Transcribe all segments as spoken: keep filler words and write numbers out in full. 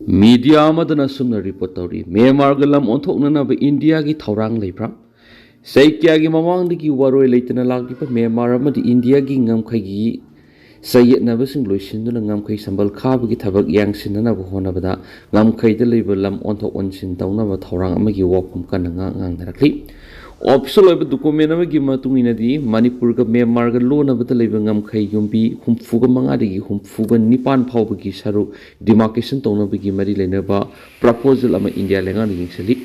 Media ꯑꯃꯗꯅ ꯑꯁꯨꯝꯅ report ꯇꯧꯔꯤ, ꯃ꯭ꯌꯥꯟꯃꯥꯔꯒ ꯂꯝ ꯑꯣꯟꯊꯣꯛꯅꯅꯕ ꯏꯟꯗꯤꯌꯥꯒꯤ ꯊꯧꯔꯥꯡ ꯂꯩꯕ꯭ꯔꯥ? ꯆꯍꯤ ꯀꯌꯥꯒꯤ ꯃꯃꯥꯡꯗꯒꯤ ꯋꯥꯔꯣꯏ ꯂꯩꯇꯅ ꯂꯥꯛꯂꯤꯕ ꯃ꯭ꯌꯥꯟꯃꯥꯔ ꯑꯃꯗꯤ ꯏꯟꯗꯤꯌꯥꯒꯤ ꯉꯝꯈꯩꯒꯤ ꯆꯌꯦꯠꯅꯕꯁꯤꯡ ꯂꯣꯏꯁꯤꯟꯗꯨꯅ ꯉꯝꯈꯩ ꯁꯝꯕꯜ ꯈꯥꯕꯒꯤ ꯊꯕꯛ ꯌꯥꯡꯁꯤꯟꯅꯅꯕ ꯍꯣꯠꯅꯕꯗ ꯉꯝꯈꯩꯗ ꯂꯩꯕ ꯂꯝ ꯑꯣꯟꯊꯣꯛ ꯑꯣꯟꯁꯤꯟ ꯇꯧꯅꯕ ꯊꯧꯔꯥꯡ ꯑꯃꯒꯤ ꯋꯥꯐꯝ ꯀꯟꯅ ꯉꯥꯡ-, ꯉꯥꯡꯅꯔꯛꯂꯤ꯫ ꯑꯣꯐꯤꯁꯤꯌꯦꯜ ꯑꯣꯏꯕ ꯗꯣꯀꯨꯃꯦꯟ ꯑꯃꯒꯤ ꯃꯇꯨꯡ ꯏꯟꯅꯗꯤ, ꯃꯅꯤꯄꯨꯔꯒ ꯃ꯭ꯌꯥꯟꯃꯥꯔꯒ ꯂꯣꯟꯅꯕꯗ ꯂꯩꯕ ꯉꯝꯈꯩ ꯌꯨꯝꯕꯤ ꯍꯨꯝꯐꯨꯒ ꯃꯉꯥꯗꯒꯤ ꯍꯨꯝꯐꯨꯒ ꯅꯤꯄꯥꯟ ꯐꯥꯎꯕꯒꯤ ꯁꯔꯨꯛ ꯗꯤꯃꯥꯔꯀꯦꯁꯟ ꯇꯧꯅꯕꯒꯤ ꯃꯔꯤ ꯂꯩꯅꯕ ꯄ꯭ꯔꯄꯣꯖꯦꯜ ꯑꯃ ꯏꯟꯗꯤꯌꯥ ꯂꯩꯉꯥꯛꯅ ꯌꯦꯡꯁꯤꯜꯂꯤ꯫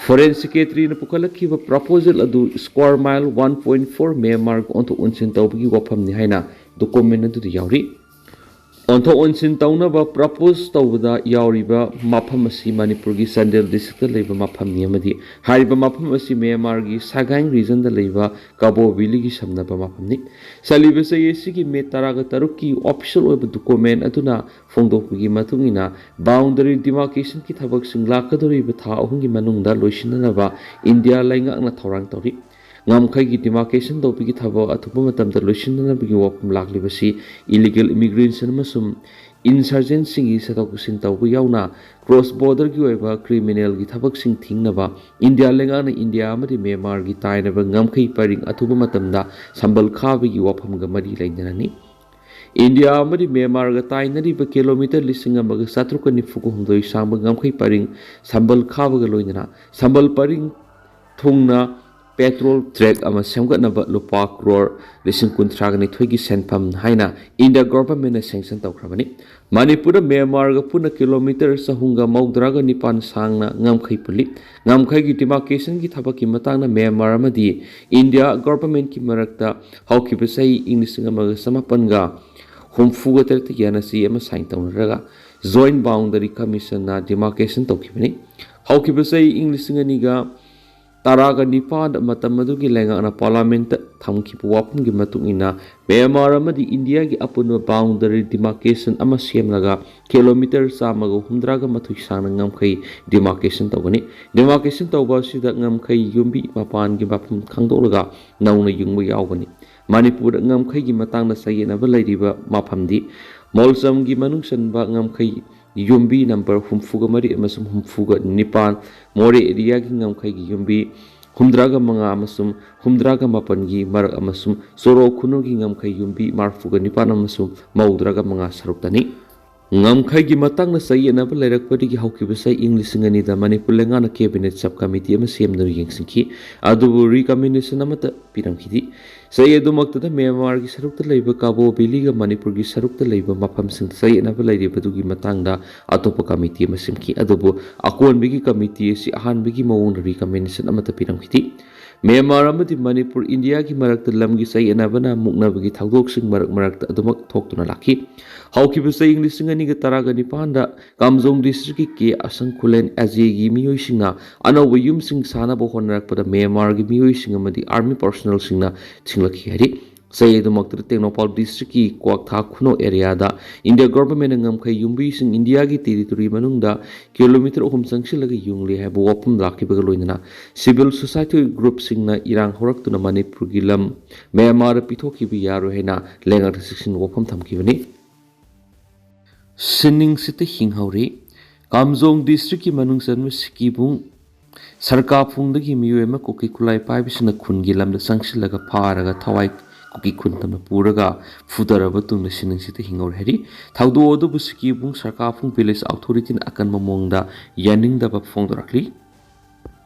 ꯐꯣꯔꯦꯟ ꯁꯦꯀ꯭ꯔꯦꯇꯔꯤꯅ ꯄꯨꯈꯠꯂꯛꯈꯤꯕ ꯄ꯭ꯔꯄꯣꯖꯦꯜ ꯑꯗꯨ square mile one point four ꯃ꯭ꯌꯥꯟꯃꯥꯔꯒ ꯑꯣꯟꯊꯣꯛ ꯑꯣꯟꯁꯤꯟ ꯇꯧꯕꯒꯤ ꯋꯥꯐꯝꯅꯤ ꯍꯥꯏꯅ ꯗꯣꯀꯨꯃꯦꯟ ꯑꯗꯨꯗ ꯌꯥꯎꯔꯤ꯫ ꯑꯣꯟꯊꯣꯛ ꯑꯣꯟꯁꯤꯟ ꯇꯧꯅꯕ ꯄ꯭ꯔꯄꯣꯖ ꯇꯧꯕꯗ ꯌꯥꯎꯔꯤꯕ ꯃꯐꯝ ꯑꯁꯤ ꯃꯅꯤꯄꯨꯔꯒꯤ ꯆꯥꯟꯗꯦꯜ ꯗꯤꯁꯇ꯭ꯔꯤꯛꯇ ꯂꯩꯕ ꯃꯐꯝꯅꯤ ꯑꯃꯗꯤ ꯍꯥꯏꯔꯤꯕ ꯃꯐꯝ ꯑꯁꯤ ꯃ꯭ꯌꯥꯟꯃꯥꯔꯒꯤ ꯁꯒꯥꯏꯡ ꯔꯤꯖꯟꯗ ꯂꯩꯕ ꯀꯕꯣ ꯚꯦꯂꯤꯒꯤ ꯁꯝꯅꯕ ꯃꯐꯝꯅꯤ꯫ ꯆꯠꯂꯤꯕ ꯆꯍꯤ ꯑꯁꯤꯒꯤ ꯃꯦ ꯇꯔꯥꯒ ꯇꯔꯨꯛꯀꯤ ꯑꯣꯐꯤꯁꯤꯌꯦꯜ ꯑꯣꯏꯕ ꯗꯣꯀꯨꯃꯦꯟ ꯑꯗꯨꯅ ꯐꯣꯡꯗꯣꯛꯄꯒꯤ ꯃꯇꯨꯡ ꯏꯟꯅ, ꯕꯥꯎꯟꯗꯔꯤ ꯗꯤꯃꯥꯔꯀꯦꯁꯟꯒꯤ ꯊꯕꯛꯁꯤꯡ ꯂꯥꯛꯀꯗꯧꯔꯤꯕ ꯊꯥ ꯑꯍꯨꯝꯒꯤ ꯃꯅꯨꯡꯗ ꯂꯣꯏꯁꯤꯟꯅꯅꯕ ꯏꯟꯗꯤꯌꯥ ꯂꯩꯉꯥꯛꯅ ꯊꯧꯔꯥꯡ ꯇꯧꯔꯤ꯫ ꯉꯝꯈꯩꯒꯤ ꯗꯤꯃꯥꯔꯀꯦꯁꯟ ꯇꯧꯕꯒꯤ ꯊꯕꯛ ꯑꯊꯨꯕ ꯃꯇꯝꯗ ꯂꯣꯏꯁꯤꯟꯅꯅꯕꯒꯤ ꯋꯥꯐꯝ ꯂꯥꯛꯂꯤꯕꯁꯤ ꯏꯂꯤꯒꯦꯜ ꯏꯃꯤꯒ꯭ꯔꯦꯁꯟ ꯑꯃꯁꯨꯡ ꯏꯟꯁꯔꯖꯦꯟꯁꯤꯡꯒꯤ ꯆꯠꯊꯣꯛ ꯆꯠꯁꯤꯟ ꯇꯧꯕ ꯌꯥꯎꯅ ꯀ꯭ꯔꯣꯁ ꯕꯣꯔꯗꯔꯒꯤ ꯑꯣꯏꯕ ꯀ꯭ꯔꯤꯃꯤꯅꯦꯜꯒꯤ ꯊꯕꯛꯁꯤꯡ ꯊꯤꯡꯅꯕ ꯏꯟꯗꯤꯌꯥ ꯂꯩꯉꯥꯛꯅ ꯏꯟꯗꯤꯌꯥ ꯑꯃꯗꯤ ꯃ꯭ꯌꯥꯟꯃꯥꯔꯒꯤ ꯇꯥꯏꯅꯕ ꯉꯝꯈꯩ ꯄꯔꯤꯡ ꯑꯊꯨꯕ ꯃꯇꯝꯗ ꯁꯝꯕꯜ ꯈꯥꯕꯒꯤ ꯋꯥꯐꯝꯒ ꯃꯔꯤ ꯂꯩꯅꯔꯅꯤ꯫ ꯏꯟꯗꯤꯌꯥ ꯑꯃꯗꯤ ꯃ꯭ꯌꯥꯟꯃꯥꯔꯒ ꯇꯥꯏꯅꯔꯤꯕ ꯀꯤꯂꯣꯃꯤꯇꯔ ꯂꯤꯁꯤꯡ ꯑꯃꯒ ꯆꯥꯇ꯭ꯔꯨꯛꯀ ꯅꯤꯐꯨꯒ ꯍꯨꯝꯗꯣꯏ ꯁꯥꯡꯕ ꯉꯝꯈꯩ ꯄꯔꯤꯡ ꯁꯝꯕꯜ ꯈꯥꯕꯒ ꯂꯣꯏꯅꯅ ꯁꯝꯕꯜ ꯄꯔꯤꯡ ꯊꯨꯡꯅ ꯄꯦꯇ꯭ꯔꯣꯜ ꯇ꯭ꯔꯦꯛ ꯑꯃ ꯁꯦꯝꯒꯠꯅꯕ ꯂꯨꯄꯥ ꯀ꯭ꯔꯣꯔ ꯂꯤꯁꯤꯡ ꯀꯨꯟꯊ꯭ꯔꯥꯒ ꯅꯤꯊꯣꯏꯒꯤ ꯁꯦꯟꯐꯝ ꯍꯥꯏꯅ ꯏꯟꯗꯤꯌꯥ ꯒꯣꯚꯔꯟꯃꯦꯟꯠꯅ ꯁꯦꯡꯁꯟ ꯇꯧꯈ꯭ꯔꯕꯅꯤ꯫ ꯃꯅꯤꯄꯨꯔꯗ ꯃ꯭ꯌꯥꯟꯃꯥꯔꯒ ꯄꯨꯟꯅ ꯀꯤꯂꯣꯃꯤꯇꯔ ꯆꯍꯨꯝꯒ ꯃꯧꯗ꯭ꯔꯥꯒ ꯅꯤꯄꯥꯟ ꯁꯥꯡꯅ ꯉꯝꯈꯩ ꯄꯨꯜꯂꯤ꯫ ꯉꯝꯈꯩꯒꯤ ꯗꯤꯃꯥꯔꯀꯦꯁꯟꯒꯤ ꯊꯕꯛꯀꯤ ꯃꯇꯥꯡꯗ ꯃ꯭ꯌꯥꯟꯃꯥꯔ ꯑꯃꯗꯤ ꯏꯟꯗꯤꯌꯥ ꯒꯣꯚꯔꯟꯃꯦꯟꯠꯀꯤ ꯃꯔꯛꯇ ꯍꯧꯈꯤꯕ ꯆꯍꯤ ꯏꯪ ꯂꯤꯁꯤꯡ ꯑꯃꯒ ꯆꯃꯥꯄꯟꯒ ꯍꯨꯝꯐꯨꯒ ꯇꯔꯦꯠꯇꯒꯤ ꯍꯥꯟꯅ ꯆꯦ ꯑꯃ ꯁꯥꯏꯟ ꯇꯧꯅꯔꯒ ꯖꯣꯏꯟꯠ ꯕꯥꯎꯟꯗꯔꯤ ꯀꯃꯤꯁꯟꯅ ꯗꯤꯃꯥꯔꯀꯦꯁꯟ ꯇꯧꯈꯤꯕꯅꯤ꯫ ꯍꯧꯈꯤꯕ ꯆꯍꯤ ꯏꯪ ꯂꯤꯁꯤꯡ ꯑꯅꯤꯒ ꯇꯔꯥꯒ ꯅꯤꯄꯥꯟꯗ ꯃꯇꯝ ꯑꯗꯨꯒꯤ ꯂꯩꯉꯥꯛꯅ ꯄꯥꯔꯂꯥꯃꯦꯟꯠꯇ ꯊꯝꯈꯤꯕ ꯋꯥꯐꯝꯒꯤ ꯃꯇꯨꯡ ꯏꯟꯅ ꯃ꯭ꯌꯥꯟꯃꯥꯔ ꯑꯃꯗꯤ ꯏꯟꯗꯤꯌꯥꯒꯤ ꯑꯄꯨꯟꯕ ꯕꯥꯎꯟꯗꯔꯤ ꯗꯤꯃꯥꯔꯀꯦꯁꯟ ꯑꯃ ꯁꯦꯝꯂꯒ ꯀꯤꯂꯣꯃꯤꯇꯔ ꯆꯥꯝꯃꯒ ꯍꯨꯝꯗ꯭ꯔꯥꯒ ꯃꯥꯊꯣꯏ ꯁꯥꯡꯅ ꯉꯝꯈꯩ ꯗꯤꯃꯥꯔꯀꯦꯁꯟ ꯇꯧꯒꯅꯤ꯫ ꯗꯤꯃꯥꯔꯀꯦꯁꯟ ꯇꯧꯕ ꯑꯁꯤꯗ ꯉꯝꯈꯩ ꯌꯨꯝꯕꯤ ꯃꯄꯥꯟꯒꯤ ꯃꯐꯝ ꯈꯪꯗꯣꯛꯂꯒ ꯅꯧꯅ ꯌꯨꯡꯕ ꯌꯥꯎꯒꯅꯤ꯫ ꯃꯅꯤꯄꯨꯔꯗ ꯉꯝꯈꯩꯒꯤ ꯃꯇꯥꯡꯗ ꯆꯌꯦꯠꯅꯕ ꯂꯩꯔꯤꯕ ꯃꯐꯝꯗꯤ ꯃꯣꯜꯖꯝꯒꯤ ꯃꯅꯨꯡ ꯆꯟꯕ ꯉꯝꯈꯩ ꯌꯨꯝꯕꯤ ꯅꯝꯕꯔ ꯍꯨꯝꯐꯨꯒ ꯃꯔꯤ ꯑꯃꯁꯨꯡ ꯍꯨꯝꯐꯨꯒ ꯅꯤꯄꯥꯟ, ꯃꯣꯔꯦ ꯑꯦꯔꯤꯌꯥꯒꯤ ꯉꯝꯈꯩꯒꯤ ꯌꯨꯝꯕꯤ ꯍꯨꯝꯗ꯭ꯔꯥꯒ ꯃꯉꯥ ꯑꯃꯁꯨꯡ ꯍꯨꯝꯗ꯭ꯔꯥꯒ ꯃꯥꯄꯟꯒꯤ ꯃꯔꯛ ꯑꯃꯁꯨꯡ ꯁꯣꯔꯣꯛ ꯈꯨꯅꯨꯒꯤ ꯉꯝꯈꯩ ꯌꯨꯝꯕꯤ ꯃꯔꯐꯨꯒ ꯅꯤꯄꯥꯟ ꯑꯃꯁꯨꯡ ꯃꯧꯗ꯭ꯔꯥꯒ ꯃꯉꯥ ꯁꯔꯨꯛꯇꯅꯤ꯫ ꯉꯝꯈꯩꯒꯤ ꯃꯇꯥꯡꯗ ꯆꯌꯦꯠꯅꯕ ꯂꯩꯔꯛꯄꯗꯒꯤ ꯍꯧꯈꯤꯕ ꯆꯍꯤ ꯏꯪ ꯂꯤꯁꯤꯡ ꯑꯅꯤꯗ ꯃꯅꯤꯄꯨꯔ ꯂꯩꯉꯥꯛꯅ cabinet sub committee ꯑꯃ ꯁꯦꯝꯗꯨꯅ ꯌꯦꯡꯁꯤꯟꯈꯤ, ꯑꯗꯨꯕꯨ recommendation ꯑꯃꯠꯇ ꯄꯤꯔꯝꯈꯤꯗꯦ꯫ ꯆꯍꯤ ꯑꯗꯨꯃꯛꯇꯗ ꯃ꯭ꯌꯥꯟꯃꯥꯔꯒꯤ ꯁꯔꯨꯛꯇ ꯂꯩꯕ ꯀꯥꯕꯣ ꯚꯦꯂꯤꯒ ꯃꯅꯤꯄꯨꯔꯒꯤ ꯁꯔꯨꯛꯇ ꯂꯩꯕ ꯃꯐꯝꯁꯤꯡꯗ ꯆꯌꯦꯠꯅꯕ ꯂꯩꯔꯤꯕꯗꯨꯒꯤ ꯃꯇꯥꯡꯗ ꯑꯇꯣꯞꯄ committee ꯑꯃ ꯁꯦꯝꯈꯤ, ꯑꯗꯨꯕꯨ ꯑꯀꯣꯟꯕꯒꯤ committee ꯑꯁꯤ ꯑꯍꯥꯟꯕꯒꯤ ꯃꯑꯣꯡꯗ recommendation ꯑꯃꯠꯇ ꯄꯤꯔꯝꯈꯤꯗꯦ꯫ ꯃ꯭ꯌꯥꯟꯃꯥꯔ ꯑꯃꯗꯤ ꯃꯅꯤꯄꯨꯔ ꯏꯟꯗꯤꯌꯥꯒꯤ ꯃꯔꯛꯇ ꯂꯝꯒꯤ ꯆꯌꯦꯠꯅꯕꯅ ꯃꯨꯛꯅꯕꯒꯤ ꯊꯧꯗꯣꯛꯁꯤꯡ ꯃꯔꯛ ꯃꯔꯛꯇ ꯑꯗꯨꯃꯛ ꯊꯣꯛꯇꯨꯅ ꯂꯥꯛꯈꯤ꯫ ꯍꯧꯈꯤꯕ ꯆꯍꯤ ꯂꯤꯁꯤꯡ ꯑꯅꯤꯒ ꯇꯔꯥꯒ ꯅꯤꯄꯥꯟꯗ ꯀꯥꯝꯖꯣꯡ district ꯀꯤ ꯀꯦ ꯑꯁꯪ ꯈꯨꯂꯦꯟ ꯑꯦꯖꯦꯒꯤ ꯃꯤꯑꯣꯏꯁꯤꯡꯅ ꯑꯅꯧꯕ ꯌꯨꯝꯁꯤꯡ ꯁꯥꯅꯕ ꯍꯣꯠꯅꯔꯛꯄꯗ ꯃ꯭ꯌꯥꯟꯃꯥꯔꯒꯤ ꯃꯤꯑꯣꯏꯁꯤꯡ ꯑꯃꯗꯤ army personnel ꯁꯤꯡꯅ ꯊꯤꯡꯂꯛꯈꯤ ꯍꯥꯏꯔꯤ꯫ ꯆꯍꯤ ꯑꯗꯨꯃꯛꯇꯗ ꯇꯦꯡꯅꯧꯄꯜ district ꯀꯤ ꯀ꯭ꯋꯥꯛꯊꯥ ꯈꯨꯅꯧ area ꯗ India government ꯅ ꯉꯝꯈꯩ ꯌꯨꯝꯕꯤꯁꯤꯡ ꯏꯟꯗꯤꯌꯥꯒꯤ territory ꯃꯅꯨꯡꯗ kilometre ꯑꯍꯨꯝ ꯆꯪꯁꯤꯜꯂꯒ ꯌꯨꯡꯂꯦ ꯍꯥꯏꯕ ꯋꯥꯐꯝ ꯂꯥꯛꯈꯤꯕꯒ ꯂꯣꯏꯅꯅ civil society group ꯁꯤꯡꯅ ꯏꯔꯥꯡ ꯍꯧꯔꯛꯇꯨꯅ ꯃꯅꯤꯄꯨꯔꯒꯤ ꯂꯝ ꯃ꯭ꯌꯥꯟꯃꯥꯔꯗ ꯄꯤꯊꯣꯛꯈꯤꯕ ꯌꯥꯔꯣꯏ ꯍꯥꯏꯅ ꯂꯩꯉꯥꯛꯇ ꯆꯦꯛꯁꯤꯟ ꯋꯥꯐꯝ ꯊꯝꯈꯤꯕꯅꯤ꯫ ꯁꯤꯅꯤꯡꯁꯤꯠꯇ ꯍꯤꯡꯍꯧꯔꯤ꯫ ꯀꯥꯝꯖꯣꯡ district ꯀꯤ ꯃꯅꯨꯡ ꯆꯟꯕ ꯁꯤꯀꯤꯕꯨꯡ ꯁꯔꯀꯥꯐꯨꯡꯗꯒꯤ ꯃꯤꯑꯣꯏ ꯑꯃ ꯀꯨꯀꯤ ꯈꯨꯠꯂꯥꯏ ꯄꯥꯏꯕꯁꯤꯡꯅ ꯈꯨꯟꯒꯤ ꯂꯝꯗ ꯆꯪꯁꯤꯜꯂꯒ ꯐꯥꯔꯒ ꯊꯋꯥꯏ ꯀꯨꯀꯤ ꯈꯨꯟ ꯇꯝꯅ ꯄꯨꯔꯒ ꯐꯨꯗꯔꯕ ꯇꯨꯡꯗ ꯁꯤꯅꯤꯡꯁꯤꯠꯇ ꯍꯤꯡꯍꯧꯔꯦ ꯍꯥꯏꯔꯤ꯫ ꯊꯧꯗꯣꯛ ꯑꯗꯨꯕꯨ ꯁꯤꯀꯤꯕꯨꯡ ꯁꯔꯀꯥꯐꯨꯡ village authority ꯅ ꯑꯀꯟꯕ ꯃꯑꯣꯡꯗ ꯌꯥꯅꯤꯡꯗꯕ ꯐꯣꯡꯗꯣꯔꯛꯂꯤ꯫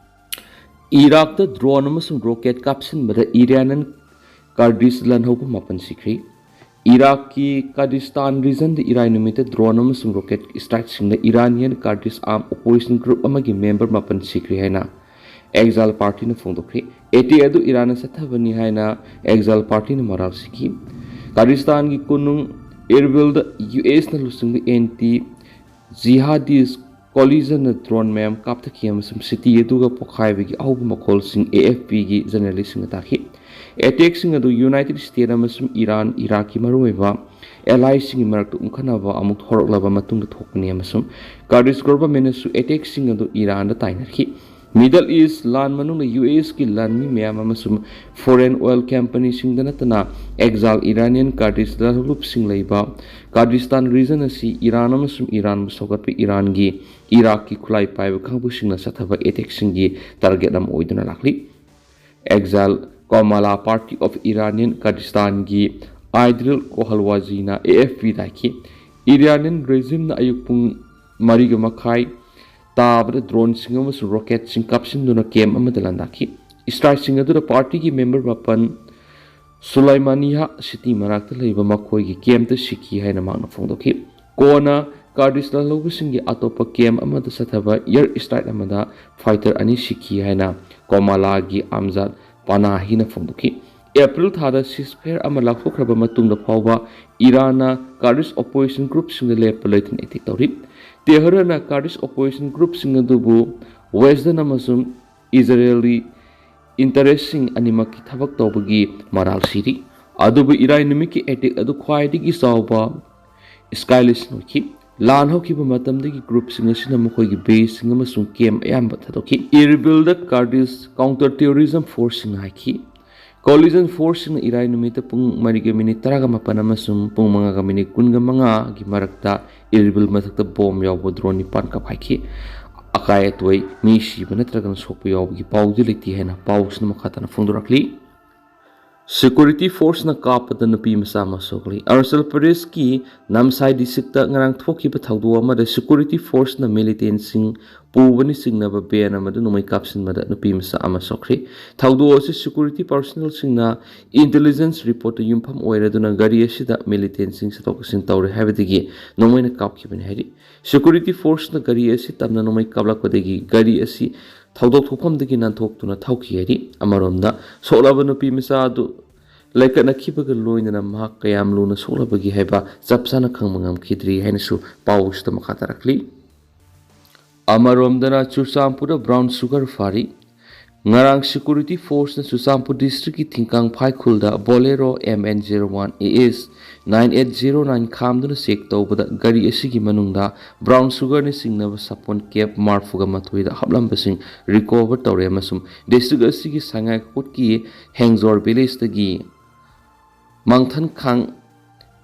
ꯏꯔꯥꯛꯇ drone ꯑꯃꯁꯨꯡ rocket ꯀꯥꯞꯁꯤꯟꯕꯗ Iranian Kurdish ꯂꯥꯟꯍꯧꯕ ꯃꯥꯄꯟ ꯁꯤꯈ꯭ꯔꯤ꯫ ꯏꯔꯥꯛꯀꯤ ꯀꯔꯗꯤꯁꯇꯥꯟ region ꯗ ꯏꯔꯥꯏ ꯅꯨꯃꯤꯠꯇ drone ꯑꯃꯁꯨꯡ rocket strike ꯁꯤꯡꯅ Iranian Kurdish armed opposition group ꯑꯃꯒꯤ member ꯃꯥꯄꯟ ꯁꯤꯈ꯭ꯔꯤ ꯍꯥꯏꯅ Exile Party ꯅ ꯐꯣꯡꯗꯣꯛꯈ꯭ꯔꯤ꯫ Attack ꯑꯗꯨ ꯏꯔꯥꯟꯅ ꯆꯠꯊꯕꯅꯤ ꯍꯥꯏꯅ Exile Party ꯅ ꯃꯔꯥꯜ ꯁꯤꯈꯤ꯫ ꯀꯔꯗꯤꯁꯇꯥꯟꯒꯤ ꯀꯣꯅꯨꯡ ꯏꯔꯕꯤꯜꯗ U S ꯅ ꯂꯨꯆꯤꯡꯕ anti jihadist coalition ꯅ drone ꯃꯌꯥꯝ ꯀꯥꯞꯊꯈꯤ ꯑꯃꯁꯨꯡ city ꯑꯗꯨꯒ ꯄꯣꯈꯥꯏꯕꯒꯤ ꯑꯍꯧꯕ ꯃꯈꯣꯜꯁꯤꯡ A F P ꯒꯤ journalist ꯁꯤꯡꯅ ꯇꯥꯈꯤ꯫ Attack ꯁꯤꯡ ꯑꯗꯨ United States ꯑꯃꯁꯨꯡ ꯏꯔꯥꯟ, ꯏꯔꯥꯛꯀꯤ ꯃꯔꯨꯑꯣꯏꯕ ally ꯁꯤꯡꯒꯤ ꯃꯔꯛꯇ ꯎꯪꯈꯠꯅꯕ ꯑꯃꯨꯛ ꯍꯧꯔꯛꯂꯕ ꯃꯇꯨꯡꯗ ꯊꯣꯛꯄꯅꯤ ꯑꯃꯁꯨꯡ Kurdish government ꯅꯁꯨ attack ꯁꯤꯡ ꯑꯗꯨ ꯏꯔꯥꯟꯗ ꯇꯥꯏꯅꯈꯤ꯫ Middle East ꯂꯥꯟ ꯃꯅꯨꯡꯗ ꯌꯨ ꯑꯦꯁꯀꯤ ꯂꯥꯟꯃꯤ ꯃꯌꯥꯝ ꯑꯃꯁꯨꯡ foreign oil companyꯁꯤꯡꯗ ꯅꯠꯇꯅ exile Iranian Kurdish ꯂꯥꯜꯍꯧꯂꯨꯞꯁꯤꯡ ꯂꯩꯕ Kurdistan region ꯑꯁꯤ ꯏꯔꯥꯟ ꯑꯃꯁꯨꯡ ꯏꯔꯥꯟꯕꯨ ꯁꯧꯒꯠꯄ ꯏꯔꯥꯟꯒꯤ ꯏꯔꯥꯛꯀꯤ ꯈꯨꯠꯂꯥꯏ ꯄꯥꯏꯕ ꯀꯥꯡꯕꯨꯁꯤꯡꯅ ꯆꯠꯊꯕ attackꯁꯤꯡꯒꯤ target ꯑꯃ ꯑꯣꯏꯗꯨꯅ ꯂꯥꯛꯂꯤ꯫ Exile Komala Party of Iranian Kurdistanꯒꯤ Idril Kohalwaziꯅ A F Pꯗ ꯍꯥꯏꯈꯤ, Iranian regimeꯅ ꯑꯌꯨꯛ ꯄꯨꯡ ꯃꯔꯤꯒ ꯃꯈꯥꯏ ꯇꯥꯕꯗ droneꯁꯤꯡ ꯑꯃꯁꯨꯡ rocketꯁꯤꯡ ꯀꯥꯞꯁꯤꯟꯗꯨꯅ camp ꯑꯃꯗ ꯂꯥꯟꯗꯥꯈꯤ꯫ Strikeꯁꯤꯡ ꯑꯗꯨꯗ partyꯒꯤ member ꯃꯥꯄꯟ ꯁꯨꯂꯥꯏꯃꯥꯅꯤꯌꯥ city ꯃꯅꯥꯛꯇ ꯂꯩꯕ ꯃꯈꯣꯏꯒꯤ campꯇ ꯁꯤꯈꯤ ꯍꯥꯏꯅ ꯃꯍꯥꯛꯅ ꯐꯣꯡꯗꯣꯛꯈꯤ꯫ ꯀꯣꯟꯅ Kurdish ꯂꯥꯜꯍꯧꯕꯁꯤꯡꯒꯤ ꯑꯇꯣꯞꯄ camp ꯑꯃꯗ ꯆꯠꯊꯕ air strike ꯑꯃꯗ fighter ꯑꯅꯤ ꯁꯤꯈꯤ ꯍꯥꯏꯅ ꯀꯣꯃꯥꯂꯥꯒꯤ ꯑꯝꯖꯥꯗ ꯄꯥꯅꯥꯍꯤꯅ ꯐꯣꯡꯗꯣꯛꯈꯤ꯫ April ꯊꯥꯗ ceasefire ꯑꯃ ꯂꯥꯎꯊꯣꯛꯈ꯭ꯔꯕ ꯃꯇꯨꯡꯗ ꯐꯥꯎꯕ ꯏꯔꯥꯟꯅ Kurdish opposition groupꯁꯤꯡꯗ ꯂꯦꯞꯄ ꯂꯩꯇꯅ attack ꯇꯧꯔꯤ꯫ ꯇꯦꯍꯔꯥꯟꯅ Kurdish opposition groupꯁꯤꯡ ꯑꯗꯨꯕꯨ Western ꯑꯃꯁꯨꯡ Israeli interestꯁꯤꯡ ꯑꯅꯤꯃꯛꯀꯤ ꯊꯕꯛ ꯇꯧꯕꯒꯤ ꯃꯔꯥꯜ ꯁꯤꯔꯤ꯫ ꯑꯗꯨꯕꯨ ꯏꯔꯥꯏ ꯅꯨꯃꯤꯠꯀꯤ attack ꯑꯗꯨ ꯈ꯭ꯋꯥꯏꯗꯒꯤ ꯆꯥꯎꯕ escalation ꯑꯣꯏꯈꯤ꯫ ꯂꯥꯟ ꯍꯧꯈꯤꯕ ꯃꯇꯝꯗꯒꯤ groupꯁꯤꯡ ꯑꯁꯤꯅ ꯃꯈꯣꯏꯒꯤ baseꯁꯤꯡ ꯑꯃꯁꯨꯡ camp ꯑꯌꯥꯝꯕ ꯊꯥꯗꯣꯛꯈꯤ꯫ Erbilꯗ Kurdish counter terrorism forceꯁꯤꯡꯅ ꯍꯥꯏꯈꯤ, coalition forceꯁꯤꯡꯅ ꯏꯔꯥꯏ ꯅꯨꯃꯤꯠꯇ ꯄꯨꯡ ꯃꯔꯤꯒ minute ꯇꯔꯥꯒ ꯃꯥꯄꯟ ꯑꯃꯁꯨꯡ ꯄꯨꯡ ꯃꯉꯥꯒ minute ꯀꯨꯟꯒ ꯃꯉꯥꯒꯤ ꯃꯔꯛꯇ Erbil ꯃꯊꯛꯇ bomb ꯌꯥꯎꯕ drone ꯅꯤꯄꯥꯟ ꯀꯥꯞꯈꯥꯏꯈꯤ꯫ ꯑꯀꯥꯏ ꯑꯇꯣꯏ, ꯃꯤ ꯁꯤꯕ ꯅꯠꯇ꯭ꯔꯒꯅ ꯁꯣꯛꯄ ꯌꯥꯎꯕꯒꯤ ꯄꯥꯎꯗꯤ ꯂꯩꯇꯦ ꯍꯥꯏꯅ ꯄꯥꯎꯁꯤꯅ ꯃꯈꯥ ꯇꯥꯅ ꯐꯣꯡꯗꯣꯔꯛꯂꯤ꯫ Security forceꯅ ꯀꯥꯞꯄꯗ ꯅꯨꯄꯤ ꯃꯆꯥ ꯑꯃ ꯁꯣꯛꯂꯤ꯫ ꯑꯔꯨꯅꯥꯆꯜ ꯄ꯭ꯔꯗꯦꯁꯀꯤ ꯅꯝꯁꯥꯏ districtꯇ ꯉꯔꯥꯡ ꯊꯣꯛꯈꯤꯕ ꯊꯧꯗꯣꯛ ꯑꯃꯗ security forceꯅ militantꯁꯤꯡ ꯄꯨꯕꯅ ꯆꯤꯡꯅꯕ van ꯑꯃꯗ ꯅꯣꯡꯃꯩ ꯀꯥꯞꯁꯤꯟꯕꯗ ꯅꯨꯄꯤ ꯃꯆꯥ ꯑꯃ ꯁꯣꯛꯈ꯭ꯔꯦ꯫ ꯊꯧꯗꯣꯛ ꯑꯁꯤ security personnelꯁꯤꯡꯅ intelligence reportꯇ ꯌꯨꯝꯐꯝ ꯑꯣꯏꯔꯗꯨꯅ ꯒꯥꯔꯤ ꯑꯁꯤꯗ militantꯁꯤꯡ ꯆꯠꯊꯣꯛ ꯆꯠꯁꯤꯟ ꯇꯧꯔꯦ ꯍꯥꯏꯕꯗꯒꯤ ꯅꯣꯡꯃꯩꯅ ꯀꯥꯞꯈꯤꯕꯅꯤ ꯍꯥꯏꯔꯤ꯫ Security forceꯅ ꯒꯥꯔꯤ ꯑꯁꯤ ꯇꯝꯅ ꯅꯣꯡꯃꯩ ꯀꯥꯞꯂꯛꯄꯗꯒꯤ ꯒꯥꯔꯤ ꯑꯁꯤ ꯊꯧꯗꯣꯛ ꯊꯣꯛꯐꯝꯗꯒꯤ ꯅꯥꯟꯊꯣꯛꯇꯨꯅ ꯊꯧꯈꯤ ꯍꯥꯏꯔꯤ꯫ ꯑꯃꯔꯣꯝꯗ ꯁꯣꯛꯂꯕ ꯅꯨꯄꯤ ꯃꯆꯥ ꯑꯗꯨ ꯂꯩꯀꯠꯅꯈꯤꯕꯒ ꯂꯣꯏꯅꯅ ꯃꯍꯥꯛ ꯀꯌꯥꯝ ꯂꯨꯅ ꯁꯣꯛꯂꯕꯒꯦ ꯍꯥꯏꯕ ꯆꯞ ꯆꯥꯅ ꯈꯪꯕ ꯉꯝꯈꯤꯗ꯭ꯔꯤ ꯍꯥꯏꯅꯁꯨ ꯄꯥꯎꯁꯤꯗ ꯃꯈꯥ ꯇꯥꯔꯛꯂꯤ꯫ ꯑꯃꯔꯣꯝꯗꯅ ꯆꯨꯔꯆꯥꯟꯄꯨꯔꯗ brown sugar ꯐꯥꯔꯤ꯫ ꯉꯔꯥꯡ security forceꯅ Churachandpur districtꯀꯤ ꯊꯤꯡꯀꯥꯡ ꯐꯥꯏꯈꯨꯜꯗ Bolero M N zero one A S nine eight zero nine ꯈꯥꯝꯗꯨꯅ check ꯇꯧꯕꯗ ꯒꯥꯔꯤ ꯑꯁꯤꯒꯤ ꯃꯅꯨꯡꯗ brown sugarꯅ ꯆꯤꯡꯅꯕ ꯁꯥꯄꯣꯟ cap ꯃꯔꯐꯨꯒ ꯃꯥꯊꯣꯏꯗ ꯍꯥꯞꯂꯝꯕꯁꯤꯡ recover ꯇꯧꯔꯦ ꯑꯃꯁꯨꯡ district ꯑꯁꯤꯒꯤ ꯁꯉꯥꯏ ꯀꯣꯠꯀꯤ ꯍꯦꯡꯖꯣꯔ villageꯇꯒꯤ ꯃꯥꯡꯊꯟꯈꯥꯡ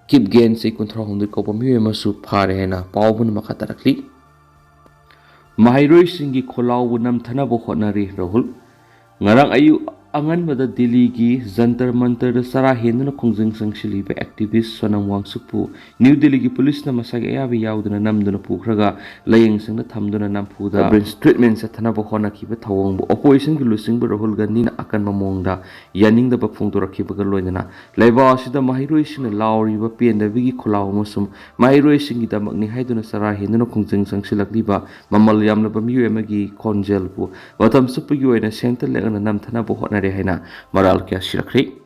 ꯀꯤꯞꯒꯦꯟ ꯆꯍꯤ ꯀꯨꯟꯊ꯭ꯔꯥ ꯍꯨꯝꯗꯣꯏ ꯀꯧꯕ ꯃꯤꯑꯣꯏ ꯑꯃꯁꯨ ꯐꯥꯔꯦ ꯍꯥꯏꯅ ꯄꯥꯎ ꯑꯃꯅ ꯃꯈꯥ ꯇꯥꯔꯛꯂꯤ꯫ ꯃꯍꯩꯔꯣꯏꯁꯤꯡꯒꯤ ꯈꯣꯜꯂꯥꯎꯕꯨ ꯅꯝꯊꯅꯕ ꯍꯣꯠꯅꯔꯤ ꯔꯥꯍꯨꯜ꯫ ꯉꯔꯥꯡ ꯑꯌꯨꯛ ꯑꯉꯟꯕꯗ ꯗꯤꯜꯂꯤꯒꯤ ꯖꯟꯇꯔ ꯃꯟꯇꯔꯗ ꯆꯔꯥ ꯍꯦꯟꯗꯨꯅ ꯈꯣꯡꯖꯪ ꯆꯪꯁꯤꯜꯂꯤꯕ activist ꯁꯣꯅꯝ ꯋꯥꯡꯆꯨꯛꯄꯨ ꯅ꯭ꯌꯨ ꯗꯤꯜꯂꯤꯒꯤ ꯄꯨꯂꯤꯁꯅ ꯃꯁꯥꯒꯤ ꯑꯌꯥꯕ ꯌꯥꯎꯗꯅ ꯅꯝꯗꯨꯅ ꯄꯨꯈ꯭ꯔꯒ ꯂꯥꯌꯦꯡ ꯁꯪꯗ ꯊꯝꯗꯨꯅ ꯅꯝꯐꯨꯗ brain treatment ꯆꯠꯊꯅꯕ ꯍꯣꯠꯅꯈꯤꯕ ꯊꯧꯑꯣꯡꯕꯨ oppositionꯒꯤ ꯂꯨꯆꯤꯡꯕ ꯔꯥꯍꯨꯜ ꯒꯥꯟꯙꯤꯅ ꯑꯀꯟꯕ ꯃꯑꯣꯡꯗ ꯌꯥꯅꯤꯡꯗꯕ ꯐꯣꯡꯗꯣꯔꯛꯈꯤꯕꯒ ꯂꯣꯏꯅꯅ ꯂꯩꯕꯥꯛ ꯑꯁꯤꯗ ꯃꯍꯩꯔꯣꯏꯁꯤꯡꯅ ꯂꯥꯎꯔꯤꯕ ꯄꯦꯟꯗꯕꯒꯤ ꯈꯣꯜꯂꯥꯎ ꯑꯃꯁꯨꯡ ꯃꯍꯩꯔꯣꯏꯁꯤꯡꯒꯤꯗꯃꯛꯅꯤ ꯍꯥꯏꯗꯨꯅ ꯆꯔꯥ ꯍꯦꯟꯗꯨꯅ ꯈꯣꯡꯖꯪ ꯆꯪꯁꯤꯜꯂꯛꯂꯤꯕ ꯃꯃꯜ ꯌꯥꯝꯂꯕ ꯃꯤꯑꯣꯏ ꯑꯃꯒꯤ ꯈꯣꯟꯖꯦꯜꯕꯨ ꯃꯇꯝ ꯆꯨꯞꯄꯒꯤ ꯑꯣꯏꯅ ꯁꯦꯟꯇꯔ ꯂꯦꯡꯗꯅ ꯅꯝꯊꯅꯕ ꯍꯣꯠꯅꯔꯦ ꯍꯥꯏꯅ ꯃꯔꯥꯜ ꯀꯌꯥ ꯁꯤꯔꯛꯈ꯭ꯔꯦ꯫